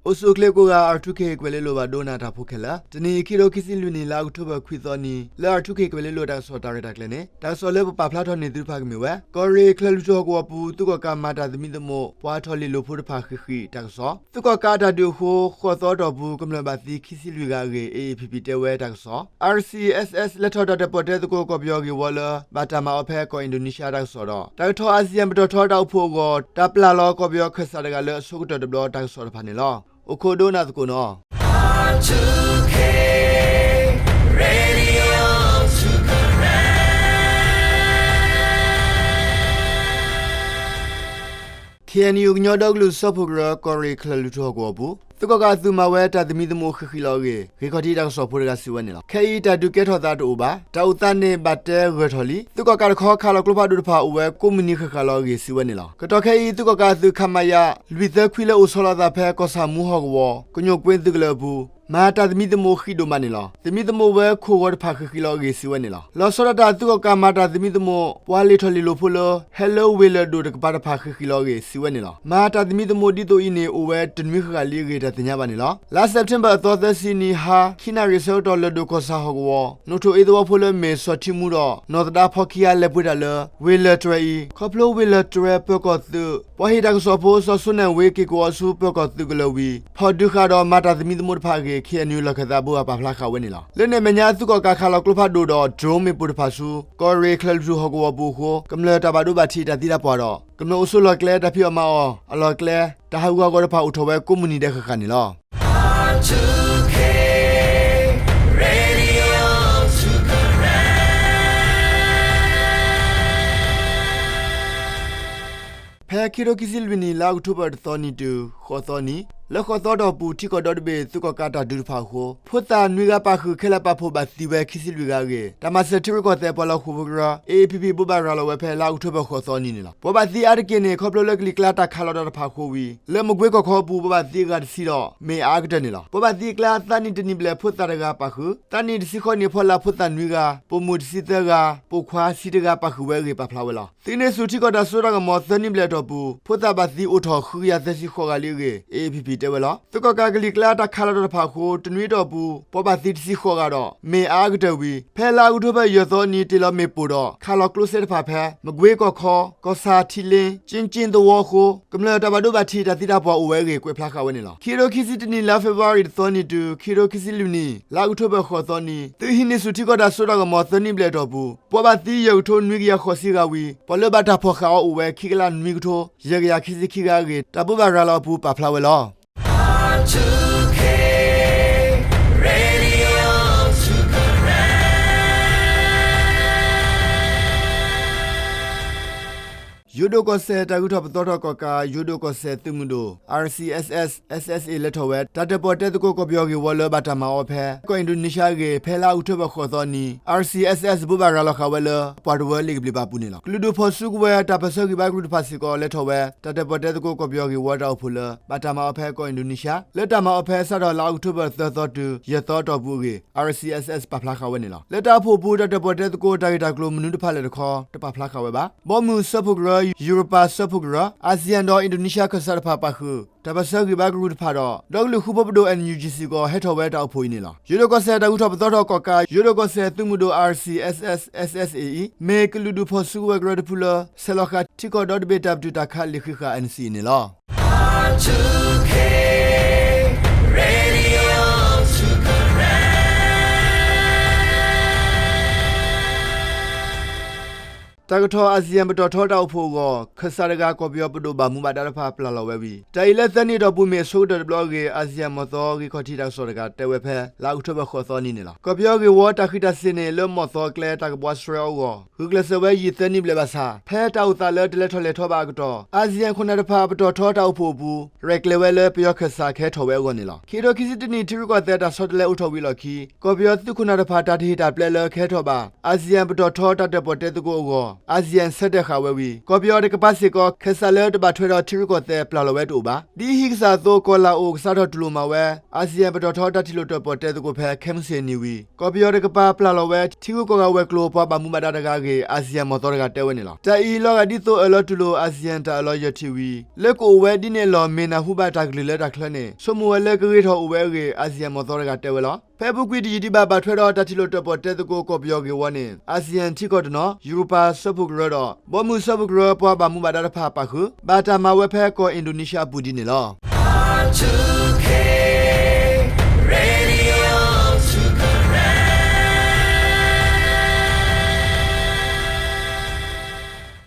အိၣ်ဆူၣ်အိၣ်ချ့ကိးဂၤ R two K ကွဲၤလ့လိၤဘၣ်ဒိကနၣ်တၢ်ဖိခဲလၢာ်, တနံၤအံၤ ခံကထိခံဆံလွံၢ်နံၣ် လါအီးကထိဘၢၣ်ခွံသီနံၤ လၢ R two K ကွဲၤလ့လိၤတၢ်ကစီၣ်တၢ်ရဲၣ်တၢ်ကျဲၤန့ၣ် တၢ်ကစီၣ်လၢပပာ်ဖျါထီၣ်န့ၢ်သုတဖၣ်ကမ့ၢ်ဝဲ ကီၢ်ရ့ၣ်ချၢၣ်လွံၢ်ထူၣ်ဟီၣ်ကဝီၤပူၤ သုးကီၣ်ကးမၤတၢ်သမံသမိး ပှၤထီၣ်လံာ်လိာ်ဖိတဖၣ်ဃံးဃံးတၢ်ကစီၣ်, သုးကီၣ်ကးအတၢ်ဒုးအဃိ ဃိးသီအတီၢ်ပူၤ ကမျၢၢ်ဘၣ်သံခံဆံလွံၢ်ဂၤအဂ့ၢ် A A P P တဲဝဲတၢ်ကစီၣ်, R C S S လဲၤထီၣ်တၢ်တၢၣ်ပီၣ်တဲသကိးကီၢ်ပယီၤဂ့ၢ်ဝီလၢ ဘၣ်တၢ်မၤအီၤဖဲကီၢ်အ့ဒိနံၡါတၢ်ကစီၣ်ဒီး တၢ်ကထီၣ် ASEAN ပတီၢ်ထီတၢ်အိၣ်ဖှိၣ်အဂီၢ် တၢ်ပျၢ်လီၤကီၢ်ပယီၤခၢၣ်စးတဂၤလၢအဆိကတၢၢ်တဘျီ တၢ်ကစီၣ်တဖၣ်န့ၣ်လီၤ. အိၣ်ခိးဒိကနၣ်သကိးနီၤ. K N U ကညီဒီကလုာ်စၢဖှိၣ်ကရၢ ကီၢ်ရ့ၣ်ချၢၣ်လွံၢ်ထူၣ်ဟီၣ်ကဝီၤပူၤ သုးကီၣ်ကးအသုးမၤဝဲတၢ်သမံသမိးဃံးဃံးလီၤအဂ့ၢ် ဂ့ၢ်ခီၣ်ထံးတၢ်ကစီၣ်ဖိတဂၤစံးဝဲန့ၣ်လီၤ. ခဲအံၤတၢ်ဒုးကဲထီၣ်သးတအိၣ်ဘၣ်, တၢ်အိၣ်သးန့ၣ်ဘၣ်တဲဂၢၢ်ထီၣ်လံ. သုးကီၣ်ကးတခီ ခးလီၤကျိဖးဒိၣ်တဖၣ်အိၣ်ဝဲကိးမုၢ်နံၤဃၣ်ဃၣ်လီၤအဂ့ၢ်စံးဝဲန့ၣ်လီၤ. ကတီၢ်ခဲအံၤ သုးကီၣ်ကးအသုး ခမရ လွံၢ်သၢခွံလၢအိၣ်ဆီလီၤအသးဖဲကီၢ်ဆၣ်မူဟီၣ်ကဝီၤ ကညိၣ်ကွ့သုးကလၢၤအပူၤ မၤတၢ်သမံသမိးဃံးဒိၣ်မးန့ၣ်လီၤ. သမံသမိးဝဲခိၣ်ဂီၤတဖၣ်ဃံးဃံးလီၤအဂ့ၢ်စံးဝဲန့ၣ်လီၤ. လီၤဆီဒၣ်တၢ် သုးကီၣ်ကးမၤတၢ်သမံသမိး ပှၤလ့ၤထီၣ်လံာ်လိာ်ဖိလၢ ဟဲလၢဝ့ၢ်လၢၢ်ဒိၣ်တကပၤတဖၣ်ဃံးဃံးလီၤအဂ့ၢ်စံးဝဲန့ၣ်လီၤ. မၤတၢ်သမံသမိးဒ်သိးအံၤန့ၣ် အိၣ်ဝဲတနွံဃၣ်ဃၣ်လံအဂ့ၢ် တၢ်သ့ၣ်ညါဘၣ်န့ၣ်လီၤ. လါစဲးပထ့ဘၢၣ်အသီသၢဆံနံၤဟါ ခံနၣ်ရံၣ်ဆၢကတီၢ်လၢၢ်ဒိၣ်ကီၢ်ဆၣ်ဟီၣ်ကဝီၤ နိၣ်ထိးအ့သဝီဖိလၢအမ့ၢ်စီၤထံမူဒီး နီၢ်သဒါဖီခံဂၤ လဲၤပှ့ၤတၢ်လၢ ဝ့ၢ်လၢၢ်တြဲၤအံၤ ခီဖျိဝ့ၢ်လၢၢ်တြဲၤပၢၤကီၢ်သုး ပှၤဟ့ၣ်တၢ်ကစီၣ်ဖိ စီၤစိနဲၣ်ဝ့ က့ၤကိးအီၤဆူပၢၤကီၢ်သုးကလၢၤဝံၤ ဖီၣ်ဒုးဃာ်ဒီးမၤတၢ်သမံသမိးတဖၣ်အဂ့ၢ် K N U လီၢ်ခၢၣ်သးဘိအပာ်ဖျါဃာ်ဝဲန့ၣ်လီၤ. လၢန့ၣ်အမဲာ်ညါ သုးကီၣ်ကးခးလီၤကျိဖးဒိၣ်ဒီး drone မ့ၣ်ပိၢ်တဖၣ်ဆူ ကီၢ်ရ့ၣ်ချၢၣ်လွံၢ်ထူၣ်ဟီၣ်ကဝီၤပူၤအဃိ ကမျၢၢ်တၢ်ဘၣ်ဒိဘၣ်ထံးတၢ်သံတၢ်ပှၢ်ဒီး ကမျၢၢ်အိၣ်ဆိးလီၢ်ကျဲ တၢ်ဖံးအီၣ်မၤအီၣ်အလီၢ်ကျဲ တၢ်ဟးဂူာ်ဟးဂီၤတဖၣ်အိၣ်ထီၣ်ဝဲကိးမုၢ်နံၤဒဲးဃၣ်ဃၣ်န့ၣ်လီၤ. ဖဲခံကထိခံဆံလွံၢ်နံၣ် လါအီးကထိဘၢၣ်တသီနံၤတုၤ ဃိးသီနံၤ လၢဃိးသီအတီၢ်ပူၤ ထံကီၢ်ဒီတဘ့ၣ် သုးကီၣ်ကးတၢ်ဒုးတဖၣ်အဃိ ဖိသၣ်နွံဂၤပာ်ဃုာ် ခဲလၢာ်ပာ်ဖှိၣ်ဘၣ်သံဝဲခံဆံလွံၢ်ဂၤအဂ့ၢ် တၢ်မၤစၢၤထံရူၢ်ကီၢ်သဲးပှၤလီၤဃိာ်ဖိကရၢ A A P P ဘိးဘၣ်ရၤလီၤဝဲဖဲ လါအီးကထိဘၢၣ်ဃိးသီနံၤန့ၣ်လီၤ. ပှၤဘၣ်သံအါတက့ၢ်န့ၣ် ခီဖျိလၢကလံၤကျါတၢ်ခးလီၤတၢ်တဖၣ်အဃိဝံၤ လၢမကွ့ကီၢ်ခီအပူၤ ပှၤဘၣ်သံအဂၤတဆံဒီး မ့ၢ်အအါကတၢၢ်န့ၣ်လီၤ. ပှၤဘၣ်သံအကျါ သးနံၣ်တနံၣ်ဘျဲၣ်ဖိသၣ်တဂၤပာ်ဃုာ်, သးနံၣ်တဆံဃိးနံၣ်အဖီလာ်ဖိသၣ်နွံဂၤ, ပိာ်မုၣ်တဆံသၢဂၤ, ပိာ်ခွါဆံတဂၤပာ်ဃုာ်ဝဲအဂ့ၢ် ပာ်ဖျါဝဲလီၤ. သုးဟံးန့ၢ်ဆူၣ်ထံကီၢ်တၢ်စိတၢ်ကမီၤသၢနံၣ်ဘျဲၣ်အတီၢ်ပူၤ ဖိသၣ်ဘၣ်သံအိၣ်ထီၣ်ဃုကယၤသၢဆံဃိးဂၤလံအဂ့ၢ် A A P P တဲဝဲလီၤ. သုးကီၣ်ကးကလံၤကျါတၢ်ခးလီၤတၢ်တဖၣ်အဃိ တနွံအတီၢ်ပူၤ ပှၤဘၣ်သံတဆံဃိးဂၤဒီး မ့ၢ်အအါကတၢၢ်ဝံၤ ဖဲလါအီးကထိဘၢၣ်ယဲၢ်သီနံၤ တ့ၢ်လီၤမ့ၣ်ပိၢ်ဒီး ခးလီၤကျိစဲတဖၣ်ဖဲ မကွ့ကီၢ်ခီ, ကီၢ်ဆၣ်ထံလ့, ကၠ့ကၠ့သဝီအဃိ ကမျၢၢ်တၢ်ဘၣ်ဒိဘၣ်ထံးတၢ်သံတၢ်ပှၢ်အိၣ်ဝဲအဂ့ၢ် ကွဲးဖျါဃာ်ဝဲန့ၣ်လီၤ. ခံကထိခံဆံတနံၣ် လါဖ့ၤဘြူၤအါရံၤတသီနံၤတုၤ ခံကထိခံဆံလွံၢ်နံၣ် လါအီးကထိဘၢၣ်ဃိးသီနံၤ သုးဟံးန့ၢ်ဆူၣ်ထံကီၢ်တၢ်စိတၢ်ကမီၤသၢနံၣ်ဘျဲၣ်အတီၢ်ပူၤ ပှၤဘၣ်သံယဲၢ်ကထိနွံကယၤဃိးဆံဂၤဝံၤ ပှၤလၢဘၣ်တၢ်ဖီၣ်ဃာ်အီၤအိၣ်ဝဲခံကလးနွံကထိ ယဲၢ်ကယၤခံဆံခံဂၤအဂ့ၢ် တၢ်ဘိးဘၣ်ရၤလီၤအပူၤပာ်ဖျါဝဲလီၤ. ယိၤဒိၣ်ကီၢ်စဲၣ်တၢ်ဂုၤထီၣ်ပသီထီၣ်ကီၣ်ကး ယိၤဒိၣ်ကီၢ်စဲၣ်သုးမုၢ်ဒိၣ် R C S S/S S A လဲၤထီၣ်ဝဲ တၢ်တၢၣ်ပီၣ်တဲသကိးကီၢ်ပယီၤဂ့ၢ်ဝီလၢဘၣ်တၢ်မၤအီၤဖဲ ကီၢ်အ့ဒိနံၡါအဂ့ၢ် ဖဲလါအီးကထိဘၢၣ်ဃိးသီနံၤ R C S S ဘိးဘၣ်ရၤလီၤဃာ်ဝဲလၢ ပှၤတဝၢလ့ၣ်ကဘျံးပၤပူၤန့ၣ်လီၤ. ကလုာ်ဒူၣ်ဖီၣ်စုကဝဲၤ တၢ်ပၢၢ်ဆၢဂံၢ်ဘါကရူၢ်တဖၣ်စ့ၢ်ကီး လဲၤထီၣ်ဝဲ တၢ်တၢၣ်ပီၣ်တဲသကိးကီၢ်ပယီၤဂ့ၢ်ဝီတၢ်အိၣ်ဖှိၣ်လၢ ဘၣ်တၢ်မၤအီၤဖဲကီၢ်အ့ဒိနံၡါ လၢတၢ်မၤအီၤဖဲစးထီၣ်လါအီးကထိဘၢၣ်သၢသီတုၤ ယဲၢ်သီအတီၢ်ပူၤအဂ့ၢ် R C S S ပာ်ဖျါဃာ်ဝဲန့ၣ်လီၤ. လၢတၢ်အိၣ်ဖှိၣ်အပူၤ တၢ်တၢၣ်ပီၣ်တဲသကိးတၢ်ဂ့ၢ်တၢ်ကျိၤမနုၤတဖၣ်လဲၣ်တခီ တပာ်ဖျါဃာ်ဝဲဘၣ်. ဘီမုၢ်စၢဖှိၣ်ကရၢ, ယူရပၤစၢဖှိၣ်ကရၢ, ASEAN ဒီးအ့ဒိနံၡါခၢၣ်စးတဖၣ်ပာ်ဃုာ် တၢ်ပၢၢ်ဆၢဂံၢ်ဘါကရူၢ်တဖၣ်ဒီး ဒီကလုာ်ဃူဖိပဒိၣ် N U G စ့ၢ်ကီး ဟဲထီၣ်ဝဲတၢ်အိၣ်ဖှိၣ်အံၤန့ၣ်လီၤ. ယိၤဒိၣ်ကီၢ်စဲၣ်တၢ်ဂုၤထီၣ်ပသီထီၣ်ကီၣ်ကး ယိၤဒိၣ်ကီၢ်စဲၣ်သုးမုၢ်ဒိၣ် R C S S/S S A အံၤ မ့ၢ်ကလုာ်ဒူၣ်ဖီၣ်စုကဝဲၤကရၢတဖုလၢ ဆဲးလီၤဃာ်ထံကီၢ်ဒီတဘ့ၣ်တၢ်ပတုာ်တၢ်ခးလံာ်ဃံးဃာ် N C A န့ၣ်လီၤ. တၢ်ကထီၣ် ASEAN ပတီၢ်ထီတၢ်အိၣ်ဖှိၣ်အဂီၢ် ခၢၣ်စးတဂၤ ကီၢ်ပယီၤပဒိၣ်ဘၣ်မူဘၣ်ဒါတဖၣ်ပျၢ်လီၤဝဲဝံၤ တၢ်အံၤလၢသၢနံၣ်အတီၢ်ပူၤမ့ၢ်အဆိကတၢၢ်တဘျီအဂ့ၢ် ASEAN မီၢ်သီဂ့ၢ်ခီၣ်ထံးတၢ်ကစီၣ်တဂၤတဲဝဲဖဲ လါအီးကထိဘၢၣ်ဃိးသီနံၤန့ၣ်လီၤ. ကီၢ်ပယီၤဂ့ၢ်ဝီတၢ်ဃံးတၢ်စ့ၤန့ၣ် လၢမီၢ်သီအကျဲတၢ်ကဘှါဆှဲအီၤအဂီၢ် ဂုာ်ကျဲးစၢးဝဲယံာ်သၢနံၣ်ဘျဲၣ်ဘၣ်ဆၣ် ဖဲတၢ်အိၣ်သးလၢတလဲၤထီၣ်လဲၤထီဘၣ်အကတီၢ် ASEAN ခိၣ်နၢ်တဖၣ်ပတီၢ်ထီတၢ်အိၣ်ဖှိၣ်အပူၤ ရဲၣ်ကျဲၤဝဲလၢပယီၤခၢၣ်စးကဟဲထီၣ်ဝဲအဂီၢ်န့ၣ်လီၤ. ခံကထိခံဆံတနံၣ် ထံရူၢ်ကီၢ်သဲးတၢ်ဆီတလဲအိၣ်ထီၣ်ဝံၤအလီၢ်ခံ ကီၢ်ပယီၤသုးခိၣ်နၢ်တဖၣ်တၢ်တဟ့ၣ်တၢ်ပျဲလၢကဟဲထီၣ်ဘၣ် ASEAN ပတီၢ်ထီတၢ်တၢၣ်ပီၣ်တဲသကိးအဂီၢ် ASEAN ဆၢတဲာ်ဃာ်ဝဲဝံၤ ကီၢ်ပယီၤတကပၤစ့ၢ်ကီး ခဲစးလၢတဘၣ်ထွဲဒီးထံရူၢ်ကီၢ်သဲးပျၢ်လီၤဝဲတအိၣ်ဘၣ်. ဒ်အဟံၣ်ကစၢ်အသိး ကီၢ်လၣ်အိၣ်ကစးထီၣ်တူၢ်လိာ်မၤဝဲ ASEAN ပတီၢ်ထီတၢ်ထံၣ်လိာ်တၢၣ်ပီၣ်တဲသကိးဖဲ ခဲမုၢ်ဆ့ၣ်နံၤဝံၤ ကီၢ်ပယီၤတကပၤပျၢ်လီၤဝဲ ထံဂုၤကီၢ်ဂၤဝဲၤကျိၤပှၤဘၣ်မူဘၣ်ဒါတဂၤအဂ့ၢ် ASEAN မီၢ်သီတဂၤတဲဝဲန့ၣ်လီၤ. တၢ်အံၤလီၤဂာ်ဒ်သိးအၢၣ်လီၤတူၢ်လိာ် ASEAN တၢ်အၢၣ်လီၤယဲၢ်ထံၣ်ဝံၤ လၢကအိၣ်ဝဲဒ်န့ၣ်အလီၢ် မ့ၢ်နၢ်ဟူဘၣ်တၢ်ကလုၢ်လၢတၢ်ချၢန့ၣ် ဆိကမိၣ်ဝဲလၢကဂ့ၤထီၣ်အိၣ်ဝဲအဂ့ၢ် ASEAN မီၢ်သီတဂၤတဲဝဲလီၤ. ဖဲအပူၤကွံာ်တယံာ်ဒံးဘၣ် ဘၣ်ထွဲဒီးတၢ်ထံၣ်လိာ်တၢၣ်ပီၣ်တဲသကိးကီၢ်ပယီၤဂ့ၢ်ဝီန့ၣ် ASEAN ထံကီၢ်တနီၤ ယူရပၤစၢဖှိၣ်ကရၢဒီး ဘီမုၢ်စၢဖှိၣ်ကရၢပှၤဘၣ်မူဘၣ်ဒါတဖၣ်ပာ်ဃုာ် ဘၣ်တၢ်မၤဝဲဖဲကီၢ်အ့ၣ်ဒိးနံၣ်ၡါအပူၤဒ်န့ၣ်လီၤ.